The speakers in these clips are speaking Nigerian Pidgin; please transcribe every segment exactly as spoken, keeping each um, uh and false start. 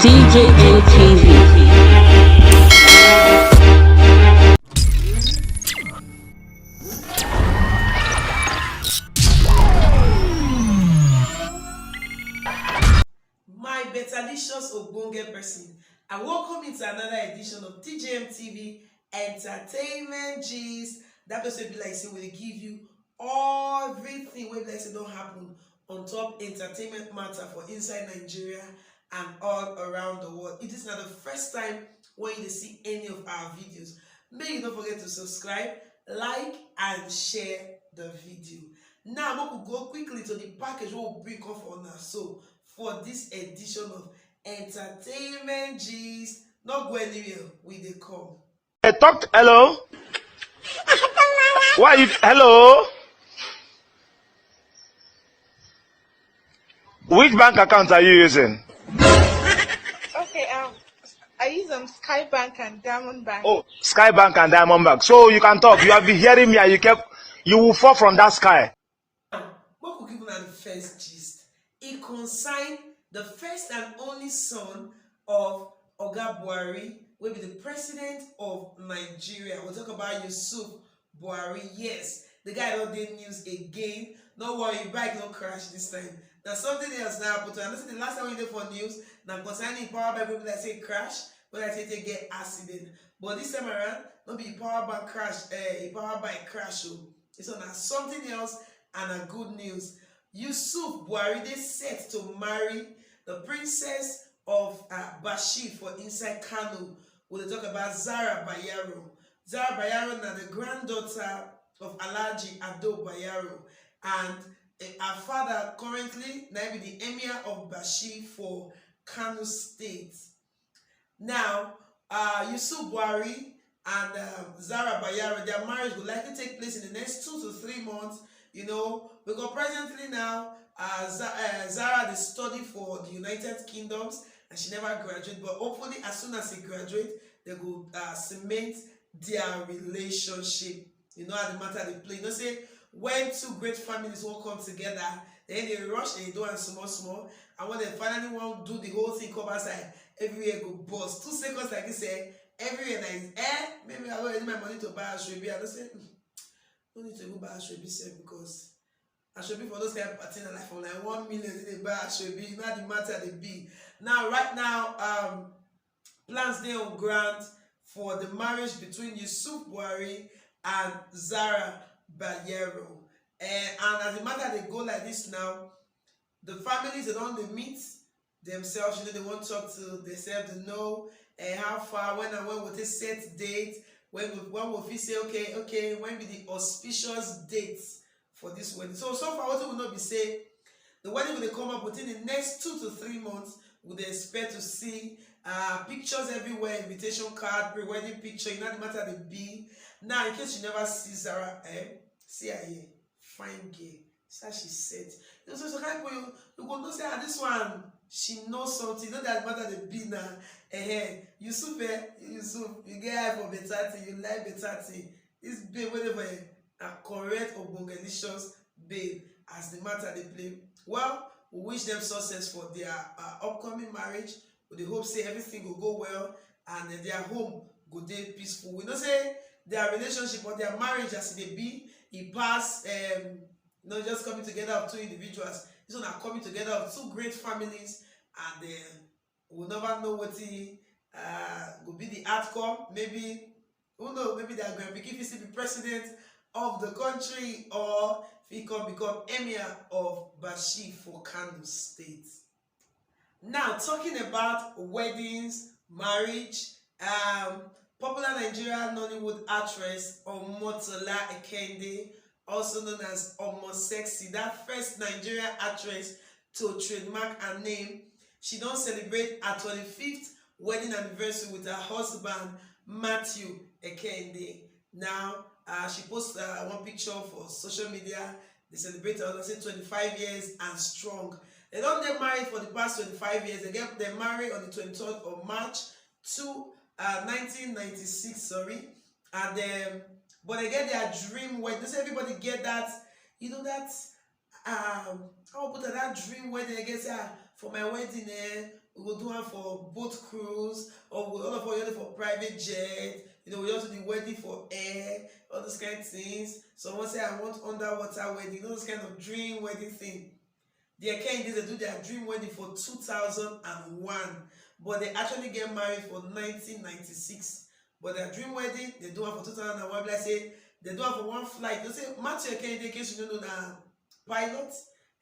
T J N T V. My betalicious ogbonge person, I welcome you to another edition of T J M T V Entertainment Gist. That person be like say we dey give you everything wey be like say don happen on top entertainment matter for inside Nigeria and all around the world. If this na the first time when you dey see any of our videos, make you no forget to subscribe, like and share the video. Now make we go quickly to the package wey we bring come for una so for this edition of Entertainment Gist. No go anywhere, we dey come. They talked. Hello? Why you? Hello? Which bank account are you using? Okay, um, I use um Sky Bank and Diamond Bank. Oh, Sky Bank and Diamond Bank. So you can talk. You have been hearing me and you kept, you will fall from that sky. Make we give una the first gist. E concern the first and only son of Oga Buhari, wey be the president of Nigeria. We talk about Yusuf Buhari. Yes, the guy don dey news again. No worry, bike no crash this time. Na something else na happen to am. I know say the last time we dey for news na concerning him power bike wey be like say e crash, wey like say e take get accident. But this time around, no be him power bike crash, eh, him power bike crash o. This one na something else and na good news. Yusuf Buhari dey set to marry the princess of uh, Bashi for inside Kano. We dey talk about Zara Bayero. Zara Bayero na the granddaughter of Alhaji Ado Bayero, and eh, her father currently na be the emir of Bashi for Kano State. Now, uh, Yusuf Buhari and um, Zara Bayero, their marriage will likely take place in the next two to three months. You know, because presently now, uh, Z- uh, Zara dey study for the United Kingdoms and she never graduate. But hopefully, as soon as she graduate, they go uh, cement their relationship. You know how the matter dey play. You know say when two great families wan come together, then they rush and they do am small small. And when they finally wan do the whole thing cover side, everywhere go burst. Two seconds like this, eh? Everywhere na is eh? Maybe I go ready my money to buy asoebi. I don say hmm, no need to go buy asoebi sef because asoebi for those kind of party na like from like one million they dey buy asoebi. You know how the matter dey be. Now right now, um, plans dey on ground for the marriage between Yusuf Buhari and Zara Bayero. Eh, and as the matter dey go like this now, the families they don dey meet themselves. You know, they wan talk to themselves to know eh, how far, when and when we take set date, when we when we fit say okay, okay, when be the auspicious date for this wedding. So so far, wetin we know be say the wedding go dey come up within the next two to three months. We dey expect to see uh, pictures everywhere, invitation card, pre-wedding picture. You know the matter dey be. Now, in case you never see Zara, eh, see her here, fine girl. See how she set. You know, so some kind people you, you go know say ah this one she know something. You know that matter dey be na. Eh, Yusuf, eh, Yusuf, you get eye for better thing, you like better thing. This babe wey dey for here na correct ogbongelicious babe as the matter dey play. Well, we wish them success for their uh, upcoming marriage. We dey hope say everything go go well and uh, their home go dey peaceful. We know say their relationship or their marriage as e dey be, e pass um, you know, just coming together of two individuals. This one na coming together of two great families, and uh, we never know wetin uh, go be the outcome. Maybe who know? Maybe their grandpikin fit still be president of the country, or fit come become emir of Bashi for Kano State. Now, talking about weddings, marriage, um, popular Nigerian Nollywood actress Omotola Ekende, also known as Omo Sexy, that first Nigerian actress to trademark her name, she don celebrate her twenty-fifth wedding anniversary with her husband, Matthew Ekende. Now, uh, she post uh, one picture for social media. They celebrate her, say twenty-five years and strong. They don dey married for the past twenty-five years. They get they married on the twenty-third of March to uh, nineteen ninety-six, sorry. And um, but they get their dream wedding. They say everybody get that, you know that um, I wan put that dream wedding again. Say, ah, for my wedding, eh, we go do one for boat cruise, or we, all of us go for private jet. You know, we just do the wedding for air, all those kind of things. So I wan say I want underwater wedding, you know, those kind of dream wedding thing. The Ekehinde, they do their dream wedding for two thousand and one, but they actually get married for nineteen ninety-six. But their dream wedding, they do one for two thousand and one. Like say, they do one for one flight. They say Matthew Ekehinde, in case you don't know, na pilot.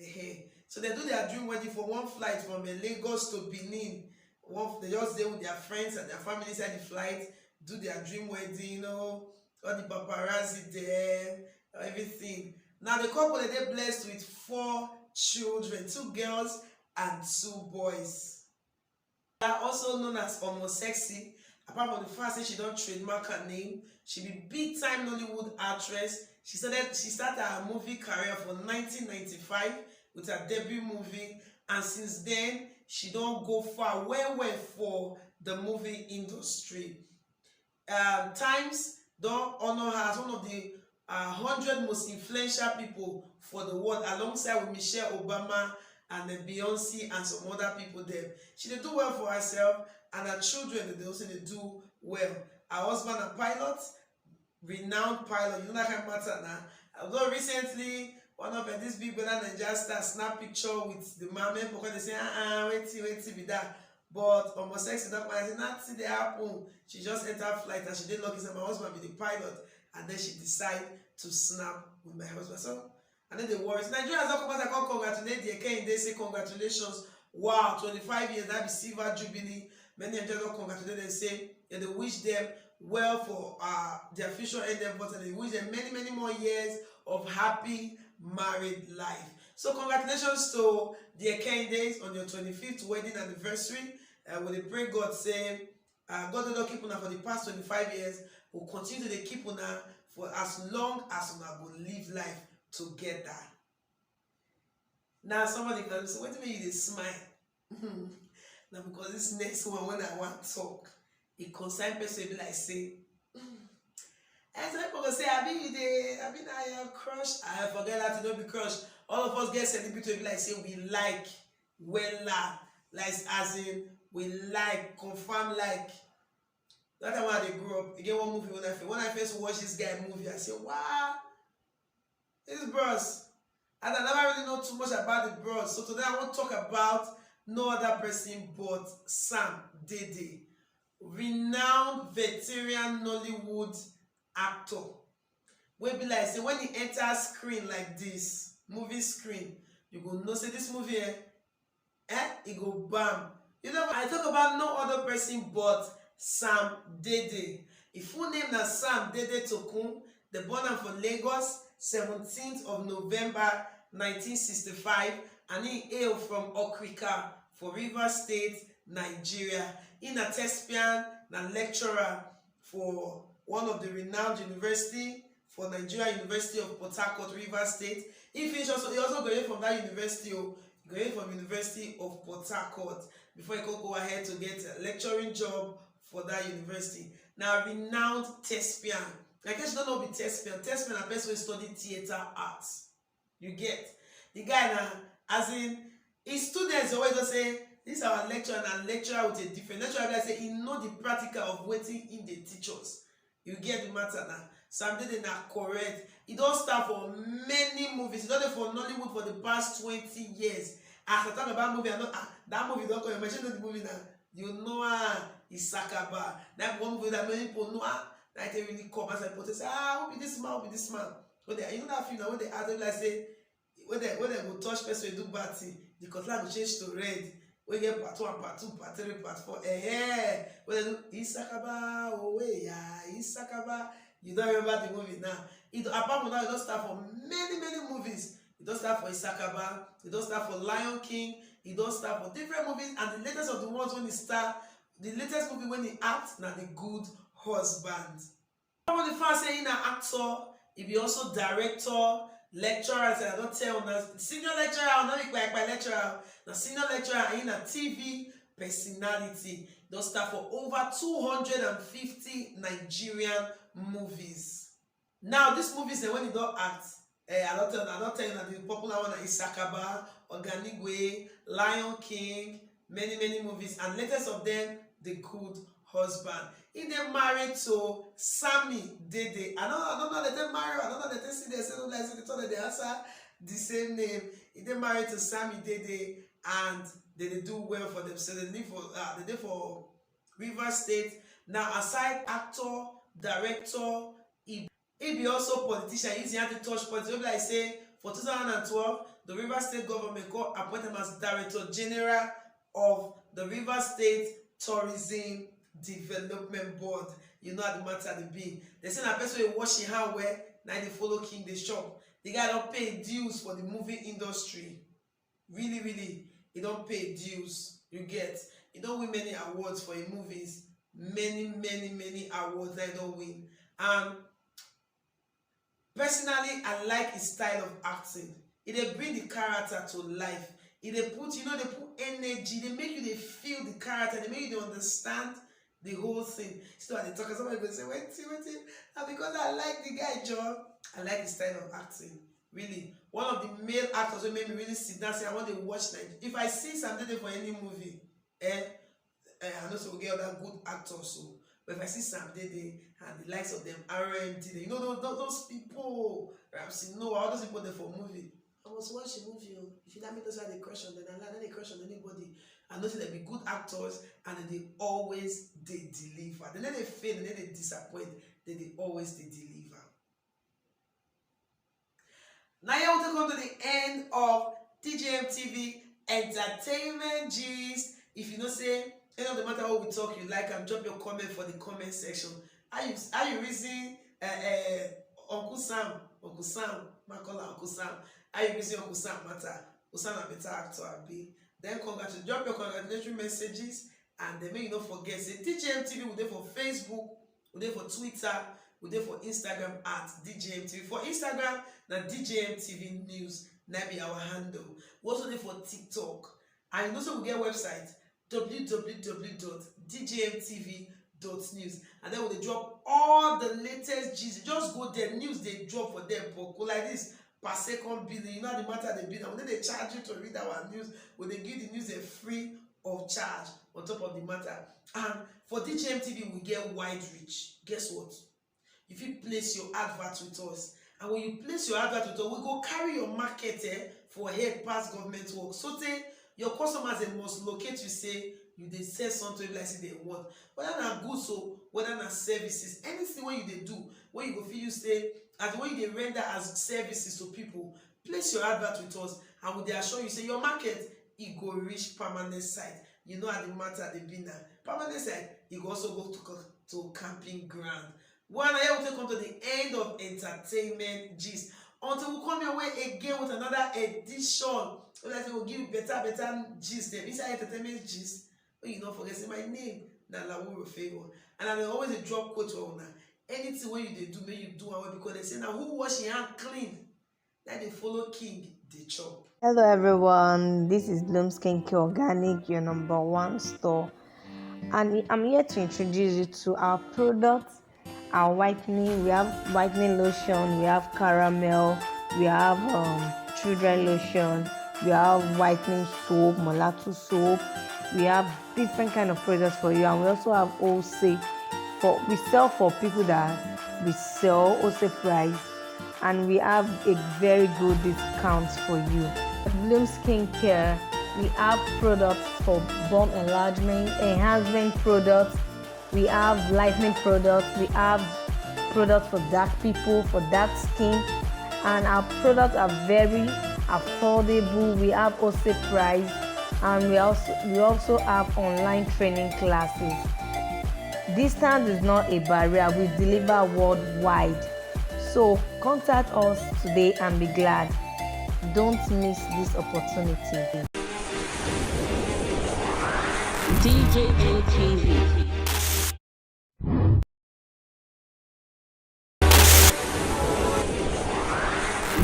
Ehe. So they do their dream wedding for one flight from, eh, Lagos to Benin. One, they just there with their friends and their family inside the flight, do their dream wedding, you know, all the paparazzi there, everything. Now the couple, they dey blessed with four children, two girls and two boys. They are also known as Omo Sexy. Apart from the fact say she don trademark her name, she be big time Nollywood actress. She started she started her movie career for nineteen ninety-five with her debut movie, and since then she don go far well well for the movie industry. Um, Times don honor her as one of the, uh, hundred most influential people for the world, alongside with Michelle Obama and, uh, Beyonce and some other people dem. She dey do well for herself, and her children dey also dey do well. Her husband na pilot, renowned pilot. You know that kind of matter na. Although recently, one of, uh, this Big Brother Naija star snap picture with the man. Many people come dey say, "Ah, ah, wetin, wetin be that?" But Omo Sexy don kpai say nothing dey happen. She just enter flight and she dey lucky say my husband be the pilot, and then she decide to snap with my husband. So I no dey worry. So Nigerians don come out and come congratulate the Ekehinde, say congratulations. Wow, twenty-five years, that be silver jubilee. Many Nigerians don congratulate them, say they dey wish them well for, uh, their future endeavors, and they wish them many, many more years of happy married life. So congratulations to the Ekehindes on your twenty-fifth wedding anniversary. Uh, we dey pray God say, uh, God wey don keep una for the past twenty-five years will continue to dey keep una for as long as una go live life together. Now somebody can say, "Wetin make you dey smile?" Na because this next one, when I wan talk, e concern person wey be like say, and some people go say, "Abi you dey, abi na your crush?" I forget that, e no be crush. All of us get celebrity wey be like say we like wella, like, as in, we like, confirm like. That time when I dey grow up, e get one movie when I first, when I first watch this guy movie, I say, "Wow, this bros." And I never really know too much about the bros. So today I wan talk about no other person but Sam Dede, renowned veteran Nollywood actor. Wey be like say when he enter screen like this, movie screen, you go know say this movie, eh, eh, e go bam. You know, I talk about no other person but Sam Dede. His full name na Sam Dede Tokun. They born am for Lagos, seventeenth of November nineteen sixty-five, and he hail from Okrika for Rivers State, Nigeria. He na thespian, na lecturer for one of the renowned university for Nigeria, University of Port Harcourt, Rivers State. He finish also, he also graduate from that university, oh, he graduate from University of Port Harcourt before he go go ahead to get a lecturing job for that university. Now, renowned thespian. In case you don't know, be thespian. Thespian na person wey study theatre arts. You get? The guy na, as in, his students always don say, "This our lecturer na lecturer with a different." Lecturer be like say he know the practical of wetin he dey teach us. You get the matter na. Sam Dede na correct. He don star for many movies. He don dey for Nollywood for the past twenty years. As I talk about movie, I know, ah, that movie don come. You mention the movie na. You know, ah, Isakaba. That one movie that many people know, ah, that they really come as I put say, "Ah, who be this man? Who be this man?" When they, you know that film na, when they act, they be like say, when they, when they go touch person, do bad thing, the cutlass go change to red. We get part one, part two, part three, part four. Eh, eh. When they do Isakaba, oh yeah, Isakaba. You don't remember the movie now. It, apart from that, he don star for many, many movies. He don star for Isakaba. He don star for Lion King. He don star for different movies. And the latest of the ones when he star, the latest movie when he act na The Good Husband. Some of the fans say he na actor, he be also director, lecturer. As I don tell una, senior lecturer, not like my lecturer, na senior lecturer, and he na T V personality. Don star for over two hundred and fifty Nigerian movies. Now, these movies, eh, when he don act, Eh, I don tell, I don tell you na the popular one na Isakaba, Oganigwe, Lion King, many many movies, and latest of them, The Good Husband. He dey married to Sammy Dede. I don't, I don't know that they marry. I don't know that they see they say no like say the two of them dey answer the same name. He dey married to Sammy Dede, and they dey do well for themselves. They live for uh, they dey for Rivers State. Now, aside actor, director, he, he be also politician. He use him hand to touch politics. Wey be like say for two thousand and twelve, the Rivers State government go appoint him as director general of the Rivers State Tourism Development Board. You know how the matter dey be. They say na person wey wash him hand well, na him dey follow king dey chop. The guy don pay dues for the movie industry. Really, really, he don pay dues. You get, he don win many awards for him movies. Many, many, many awards that he don win. And personally, I like his style of acting. He dey bring the character to life. He dey put, you know, dey put energy. Dey make you dey feel the character. Dey make you dey understand the whole thing. So I dey talk, somebody go say, "Wetin, wetin?" And because I like the guy, John, I like his style of acting. Really, one of the male actors wey make me really sit down say I wan dey watch Nigeria. If I see Sam Dede for any movie, eh, eh, I know say we get other good actors o. But if I see Sam Dede and the likes of them, R M D, you know those, those, those people, Ramsey Noah, all those people dey for movie, I must watch the movie o. If you tell me those are the crush on them, I like the crush on anybody. I know say they be good actors and they always dey deliver. They no dey fail, they no dey disappoint, they dey always dey deliver. Now here we come to the end of D J M T V Entertainment Gist. If you know say any of the matter what we talk you like, and drop your comment for the comment section. How you how you reason uh, uh, Uncle Sam, Uncle Sam, my call Uncle Sam. How you reason Uncle Sam matter? Uncle Sam a better actor, abi. Then congratulate, drop your congratulatory messages, and then make you no forget say D J M T V will dey for Facebook, we dey for Twitter, we dey for Instagram at D J M T V. For Instagram, na D J M T V News, na be our handle. We also dey for TikTok. And you know say we get website, W W W dot D J M T V dot news. And then we dey drop all the latest gist. Just go there, news dey drop for there, but go like this, per second billing. You know how the matter dey be now. We no dey charge you to read our news. We dey give the news a free of charge on top of the matter. And for D J M T V, we get wide reach. Guess what? You fit place your advert with us. And when you place your advert with us, we go carry your market eh, for head pass government work. So tey your customers dem must locate you say you dey sell something wey be like say dem want. Whether na goods o, whether na services, anything wey you dey do, wey you go fit use say as wey you dey render as services to people, place your advert with us and we dey assure you say your market e go reach permanent site. You know how the matter dey be na. Permanent site, e go also go to, co- to camping ground. Well, na here we take come to the end of entertainment gist. Until we come your way again with another edition, wey be like say we give you better better gist dem inside entertainment gist. Make you no forget say my name na Lawuro Favour, and I dey always dey drop quote for una. Anything wey you dey do, make you do am well, because dem say na who wash him hand clean na dey follow king dey chop. Hello everyone, this is Bloom Skincare Organic, your number one store. And I'm here to introduce you to our products, our whitening. We have whitening lotion, we have caramel, we have um, children lotion, we have whitening soap, Molatu soap. We have different kind of products for you, and we also have wholesale. For we sell for people that we sell wholesale price, and we have a very good discount for you. At Bloom Skincare, we have products for bum enlargement, enhancement products, we have lightening products, we have products for dark people, for dark skin, and our products are very affordable. We have wholesale price, and we also we also have online training classes. Distance is not a barrier. We deliver worldwide. So contact us today and be glad. Don't miss this opportunity. D J M T V.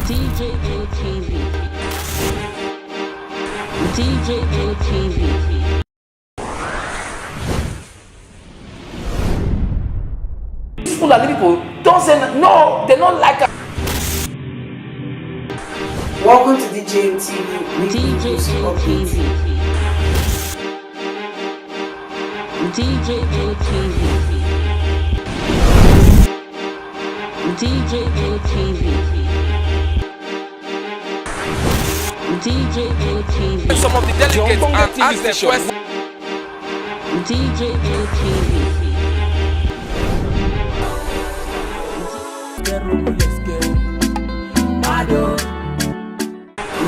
D J M T V. D J M T V. These Fulani people don't say no, they don't like us. Welcome to D J N T V. We D J N T V. D J N T V. D J N T V. D J N T V. Some of the delegates and ask them questions. D J N T V.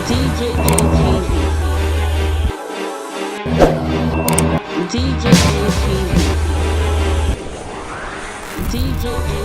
D J N T V. D J N T V. D J N